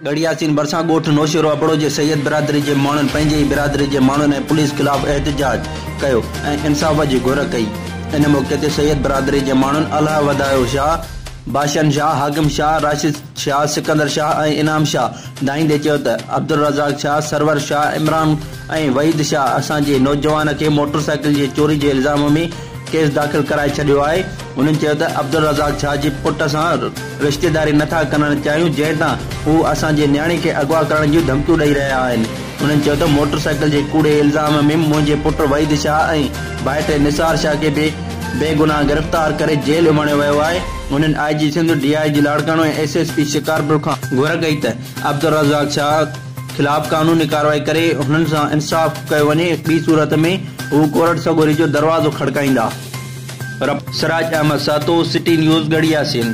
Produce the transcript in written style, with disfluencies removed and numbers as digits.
ڳڙهي ياسين ڀرسان ڳوٺ نوشهرو ابڙو جي سيد برادري جي ماڻهن پنهنجي ئي برادري جي ماڻهن ۽ پوليس خلاف احتجاج ڪيو ۽ انصاف جي گهر ڪئي. ان موقعي تي سيد برادري جي ماڻهن الهه وڌايو شاهه، باشن شاهه، حاڪم شاهه، راشد شاهه، سڪندر شاهه ۽ انعام شاهه دانهيندي چيو ته عبدالرزاق شاهه، سرور شاهه، عمران ۽ وحيد شاهه اسان جي نوجوان کي موٽرسائيڪل جي چوري جي الزام ۾ ڪيس داخل ڪرائي ڇڏيو آهي. هنن چيو ته عبدالرزاق شاهه جي پٽ سان رشتيداري نه ٿا ڪرڻ چاهيون جنهن تان هو اسان جي نياڻي کي اغوا ڪرڻ جون ڌمڪيون ڏئي رهيا آهن. هنن چيو ته موٽرسائيڪل جي ڪوڙي الزام ۾ منهنجي پٽ وحيد شاهه ۽ ڀائٽي نثار شاهه کي به بيگناهه گرفتار ڪري جيل اماڻيو ويو آهي. هنن I G Sindh, D I G Larkana ۽ S S P Shikarpur کان گهر ڪئي ته عبدالرزاق شاهه خلاف قانوني ڪارروائي ڪري هنن سان انصاف ڪيو وڃي ٻي صورت ۾ هو ڪورٽ سڳوري جو دروازو کڙڪائيندا. Siraj Ahmed Sahito, city news, Garhi Yasin.